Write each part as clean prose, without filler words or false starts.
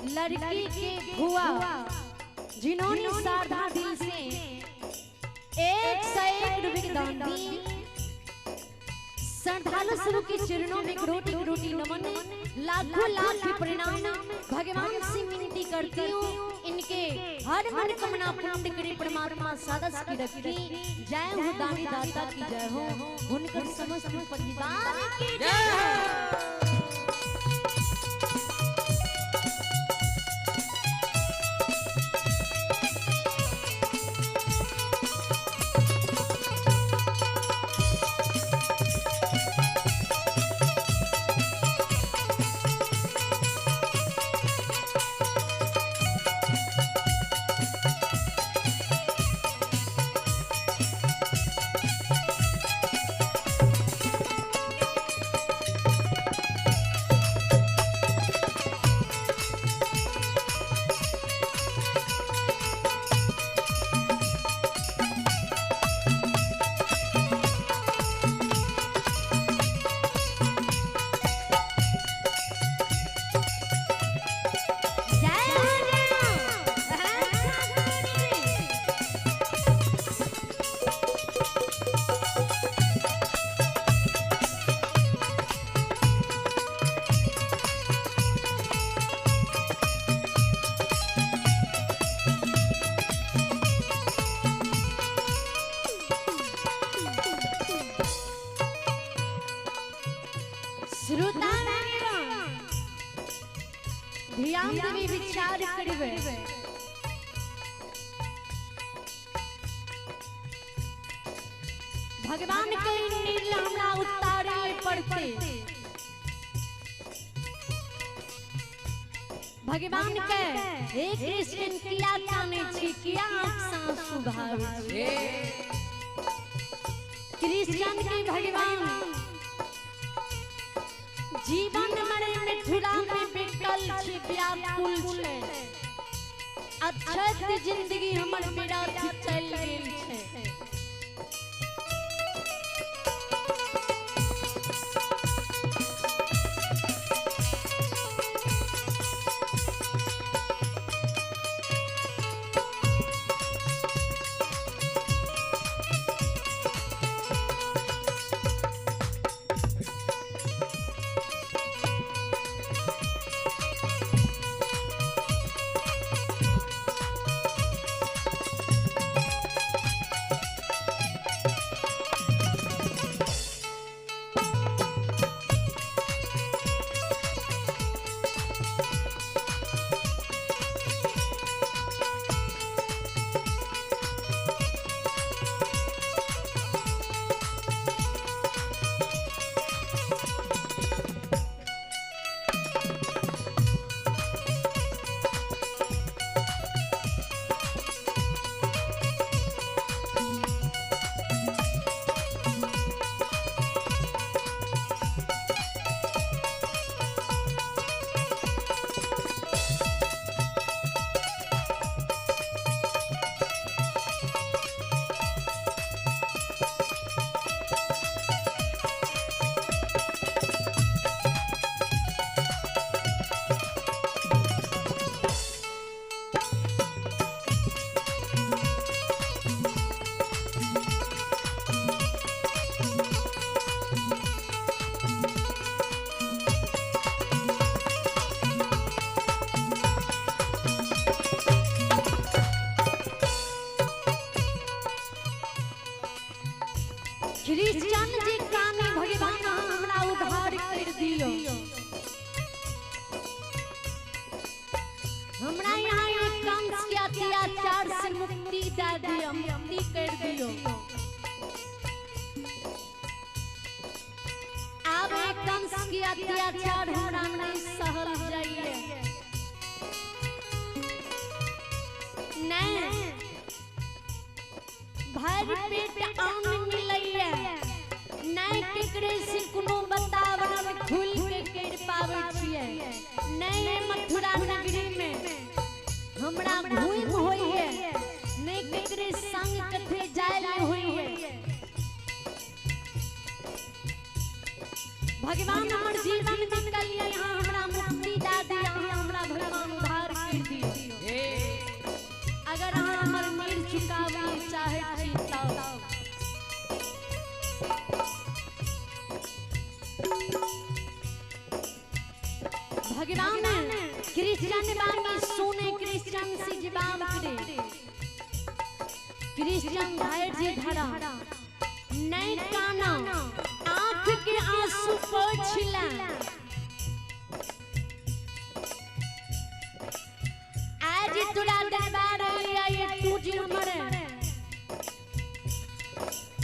लड़की के भुआ जिन्होंने श्रद्धा दिल से 101 रुपये की दान दी। श्रद्धालु सब के चरणों में रोटी रोटी नमन, लाखों लाख के प्रणाम। भगवान से विनती करती हूँ इनके हर मनोकामना पूर्ण करे परमात्मा सदा की रखी। जय हो दानी दाता की जय हो, उनकर समस्त परिवार की जय हो। ध्यान देवी विचार करबे। भगवान के निर्णय हमरा उतारे पड़ते। भगवान के हे कृष्ण किया काने छी, किया आँख साँसु भावे छी। कृष्ण के भगवान जीवन मरे मिथुरा में बिकल छी, व्याकुल छे। अक्षत जिंदगी हमर बिरात चल गेल छे। क्रिश्चियन जी काने भगवान हमरा उद्धार कर दियो। हमरा यहाँ एक कंस के अत्याचार से मुक्ति दे दियो, मुक्ति कर दियो। अब एक कंस के अत्याचार हमरा नहीं सहल जाइए। नहीं भर पेट अन्न मिलैया, नहीं केकरे से कोनो बतावन खुल के कर पावे छियै। नहीं मथुरा नगरी में हमरा घूम होइए, नहीं केकरे संग कथे जाय होइए। भगवान हमर जीवन निकलिए, यहाँ हमरा मुक्ति दे दिया, हमरा भगवान उद्धार क्रिश्चियन बानी सुने क्रिश्चियन से जवाब करे। क्रिश्चियन धैर्य धरा नहीं काना, आंख के आंसू पोछला। आज तोरा दरबार आया तू जी हमर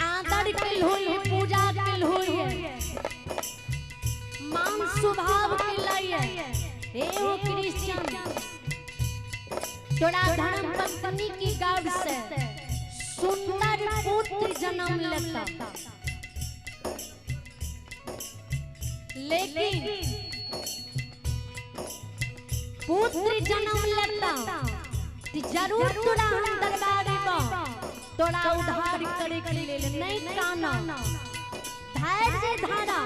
आदर के होई है, पूजा के होई है, मान स्वभाव के लिए। हे ओ क्रिश्चियन, तोरा धर्म पत्नी की गर्भ से सुंदर पुत्र जन्म लेता, लेकिन पुत्र जन्म लेता जरूर तोरा हम दरबार में तोरा उद्धार करे के लेल। नहीं काना, धैर्य धारा।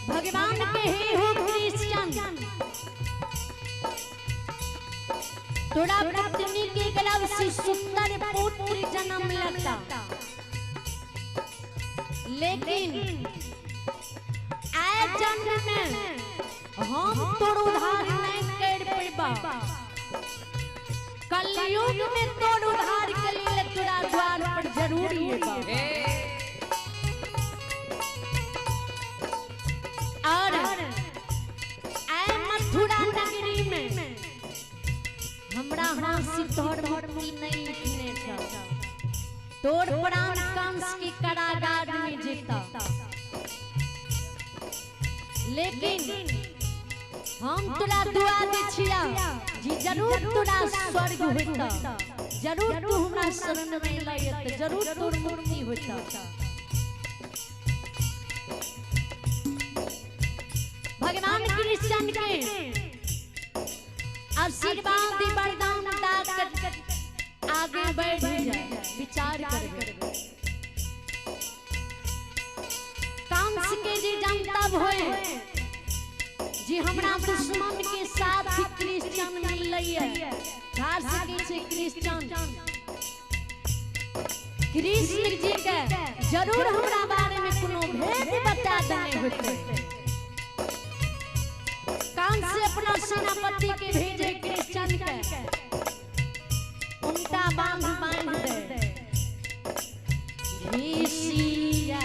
भगवान के हे हो क्रिश्चियन, तोरा पत्नी के गर्भ से सुंदर पुत्र जन्म लेता, लेकिन आए जन्म में हम तोर उद्धार नहीं कर पैबा। कलयुग में तोर उद्धार के लिए तोरा द्वार पर जरूरी है। और आए मथुरा नगरी में हमरा हाथ से तोहर मुक्ति नहीं लिखने छौ, तोर प्राण कंस के कारागार में जेता, लेकिन हम तोरा दुआ दे छिया जी जरूर तोरा स्वर्ग होता, जरूर तू हमरा शरण में लयत, जरूर तोर मुक्ति होता। भगवान कृष्ण के आशीर्वाद वरदान दाकर आगे बढ़ जाए, विचार कर कंस के जी जनता होए जी हमरा दुश्मन के साथ ही क्रिश्चियन मिलैया, धार सके छे क्रिश्चियन कृष्ण जी के जरूर हमरा बारे में कोनो भेद बता देने होते। कंस अपना सेनापति के भेजे क्रिश्चियन के उनका बांध बांध दे घिसिया।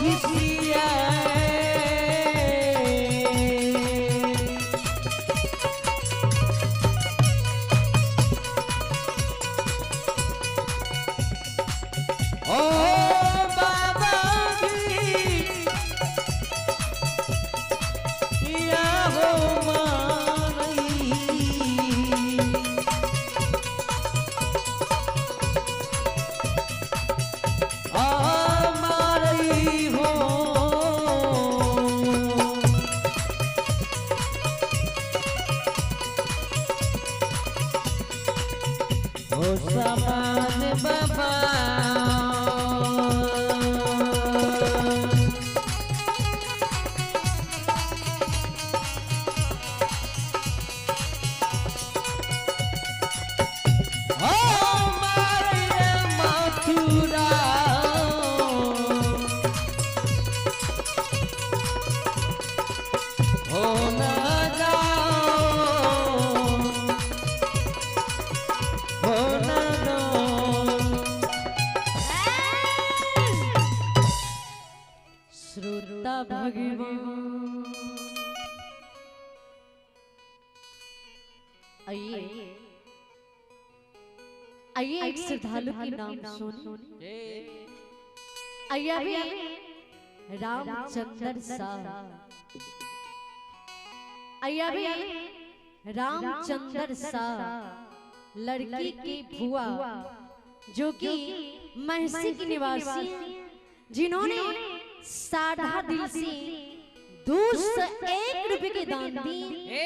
भिखिया। ओ बाबा भिखिया हो मारई। मारई हो। हो समान बाबा। हो मारे मथुरा। हो न जाओ, हो न जाओ। श्रोता भगवान, आइए आइए एक श्रद्धालु की नाम सुन। आइए अभी रामचंद्र साह, आइए अभी रामचंद्र साह लड़की की भुआ जो कि महसी की निवासी हैं, जिन्होंने साधा दिल से 201 रुपए के दान दिए।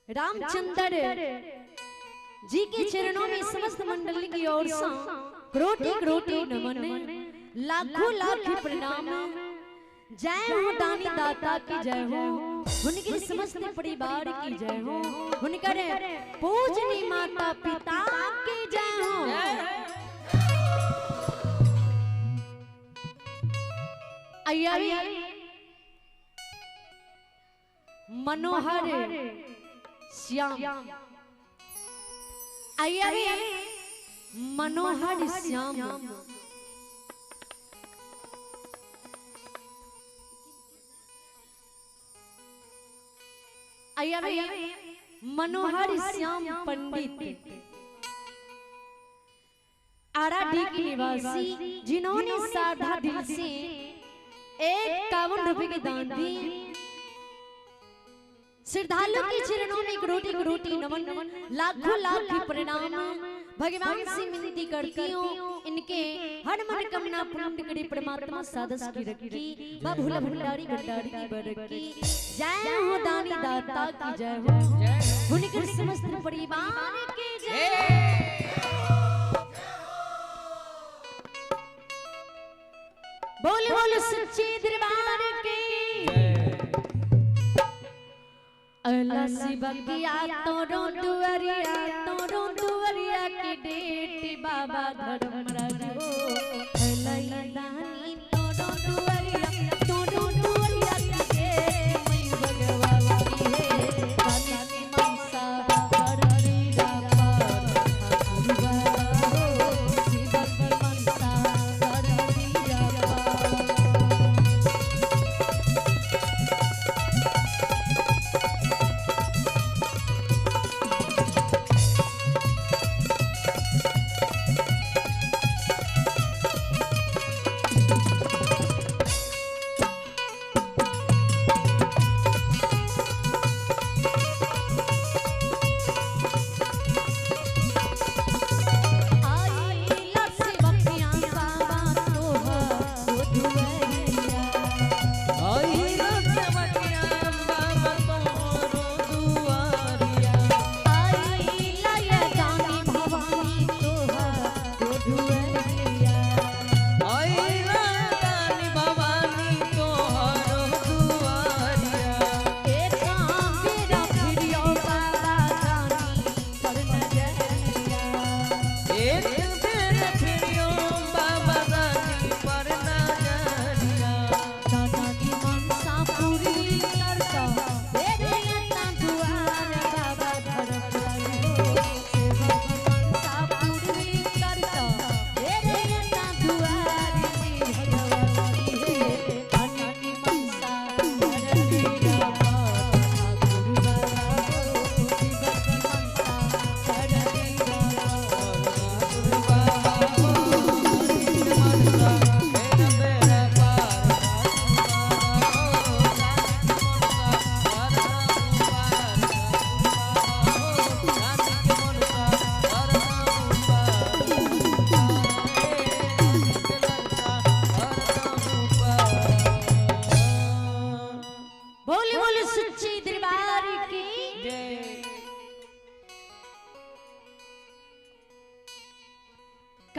रामचंद्र जी के चरणों में समस्त मंडली की ओर से कोटि कोटि नमन, लाखों लाख प्रणाम। जय हो दानी दाता की जय हो, उनके समस्त परिवार की जय हो, उनकर पूजनी माता पिता की जय हो। आइए मनोहर श्याम, आइए मनोहर श्याम आइए मनोहर श्याम पंडित आराडी के निवासी, जिन्होंने साधा दिल से 51 रुपए के दान दिए। श्रद्धालु के चरणों में कोटि कोटि नमन, लाखों लाख प्रणाम। भगवान से विनती करती हूँ इनके हर मनोकामना पूर्ण करे परमात्मा सादस की रखी, बाबूला भंडारी भंडारी की बरकी। जय हो दानी दाता की जय हो, उनके समस्त परिवार की जय। बोल बोल सच्चे दरबार की। अल्लाह शिवकिया तोरो दुआरिया, तोरो दुआरिया की डेट बाबा धर्मराज हो। अल्लाह दानी तोरो दुआरिया, तोरो दुआरिया की डेट मई भगवान है। दानी मनसा हरि रामा ठाकुर हो, शिव मनसा हरि रामा।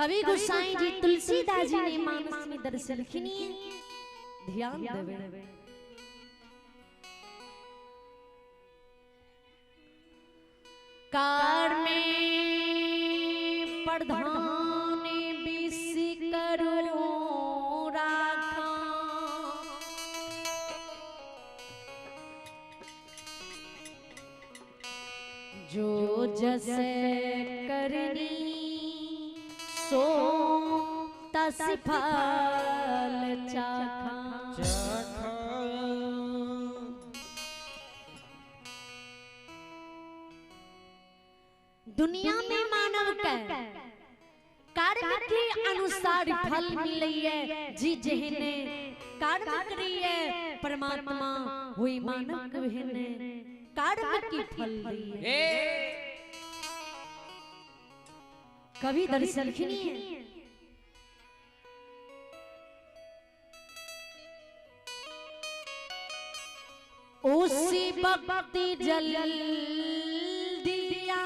कवि गोसाई जी तुलसीदास जी ने मानस में दर्शन खिनी ध्यान देवे। कार में प्रधान विष करो राखा, जो जस करनी सो तस फल चाखा। दुनिया में मानव के कर्म के अनुसार फल मिलैये, जी जेहने कर्म करिए परमात्मा हुई मानव के कर्म की फल दिए। कवि दर्शन खिनी है। उसी भक्ति जल दिया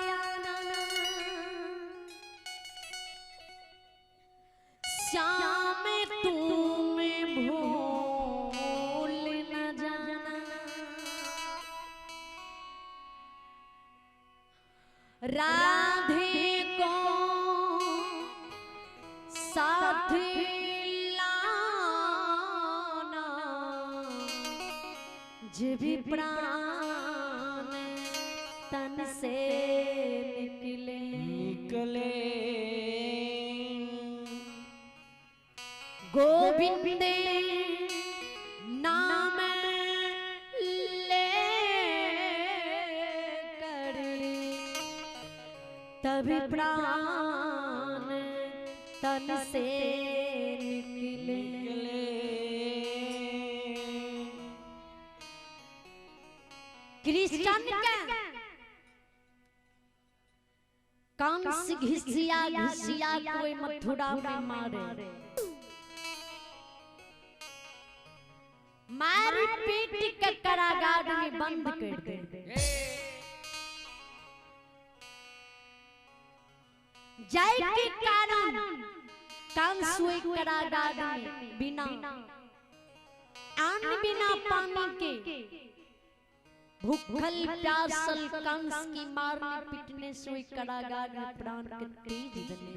श्याम तुम भूल न जाना, राधे को साथ लाना, जब भी प्राण तन से निकले निकले। गोविंद नाम ले कर तभी प्राण तन से निकले। कृष्ण के कंस घिसिया घिसिया कोई मथुरा में मारे, मार पीट के कारागार में बंद कर दे। जय के कारण कंस हुए कारागार में बिना अन्न बिना पानी के भूखल प्यासल कंस की मारने पीटने से हुए कारागार में प्राण के तेज बने।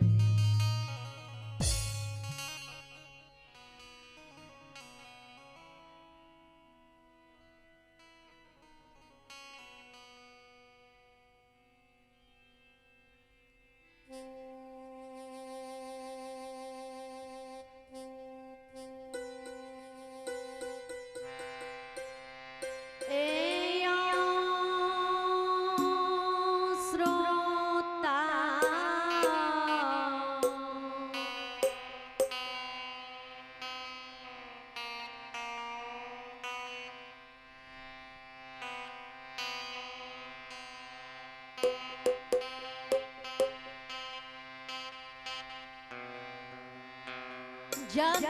जब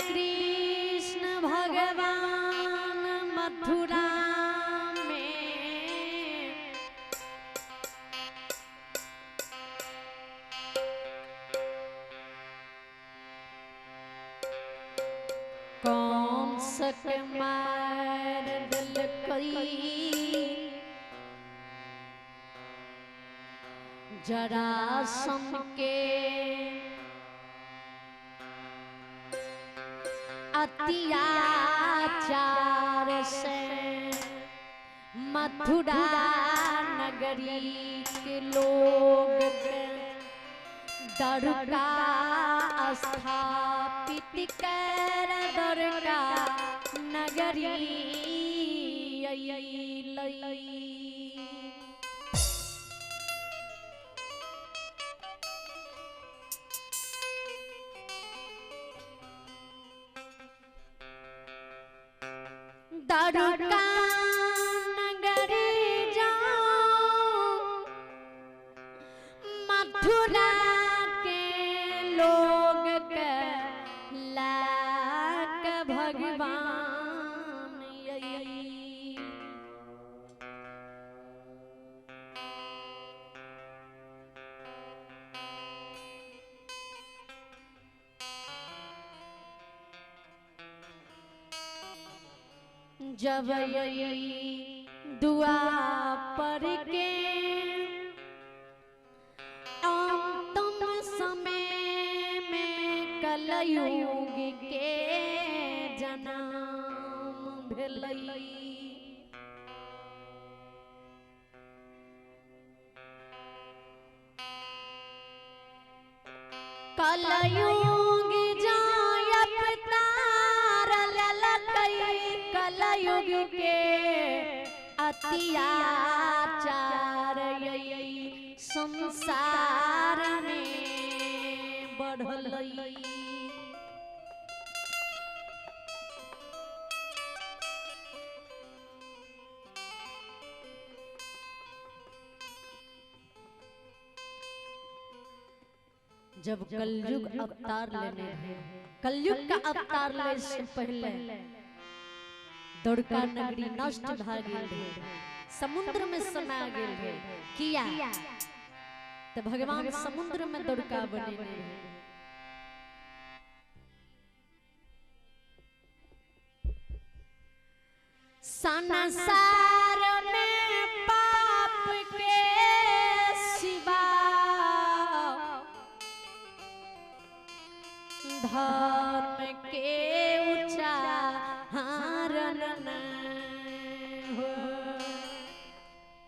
कृष्ण भगवान मथुरा में कौन सक मार दिल कई जरा सम के अत्याचार से मथुरा नगरी के लोग दरगा स्थापित कर दरगा नगरी लई। द्वारका नगरी जाओ मथुरा के लोग के लाख भगवान यही। जब दुआ पर के अंतिम समय में कलयुग के जन्म भेलै। कलयुग जाय अवतार ललकै, कलयुग के अत्याचार संसार में बढ़लै। जब कलयुग अवतार लेने रहे, कलयुग का अवतार ले से पहले द्वारका नगरी नष्ट भा गेल रहे, समुद्र में समा गेल रहे। किया तो भगवान समुद्र में द्वारका बनेने रहे। संसार में पाप के सिवा धर्म के उच्चारण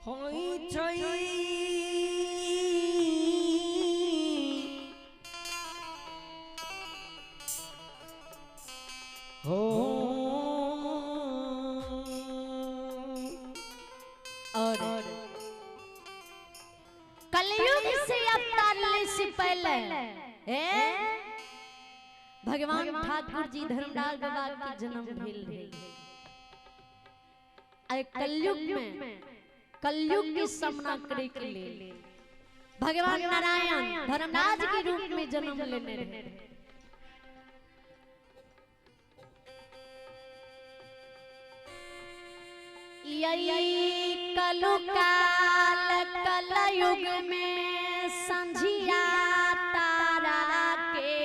होई छै। हो और कलयुग से अवतार ले से पहले भगवान ठाकुर जी धर्मराज बाबा के जन्म भेल रहे। कलयुग में कलयुग के सामना करे के लिए भगवान नारायण धर्मराज के रूप में जन्म लेने रहे। यही कलुकाल कलयुग में संझिया तारा के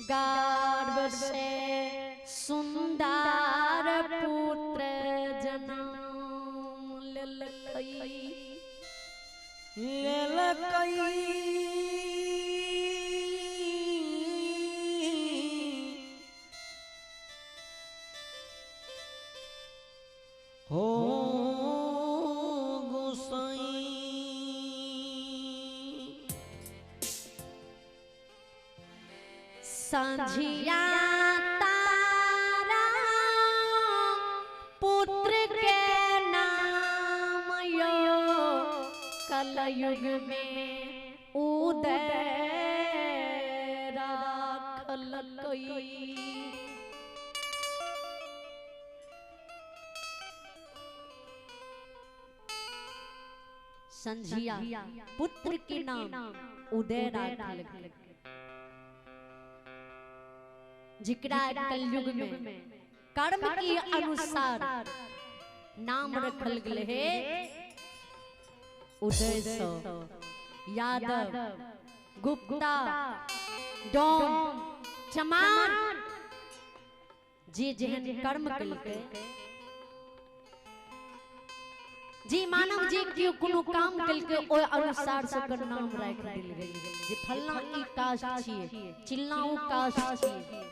गर्भ से सुंदर पुत्र जन्म लेलकै। हो गोसाई संझिया तारा पुत्र के नाम यो कलयुग में उदय राखलकै। संझिया पुत्र के नाम उदय राखलकै, जिकरा कलयुग में कर्म के अनुसार नाम रखल गेल है उदय सौ यादव गुप्ता डोम चमार, जे जेहन कर्म कलकै, जी मानव जी क्यों कोनो काम कलकै ओहि अनुसार से ओकर नाम राखि देल गेल जे फल्ला ई कास्ट छियै, चिल्ला ओ कास्ट छियै।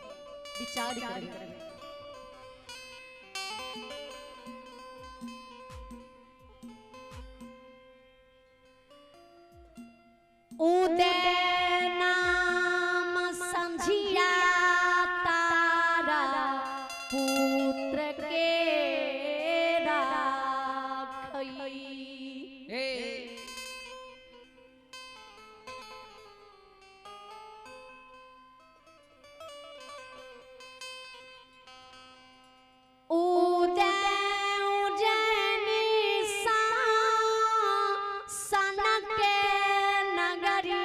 विचार करबै। उदय नाम संझिया तारा पुत्र के राखै। उदय उजैनी सन के नगरी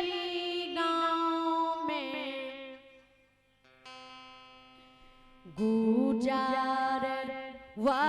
गाँव में गुजार वा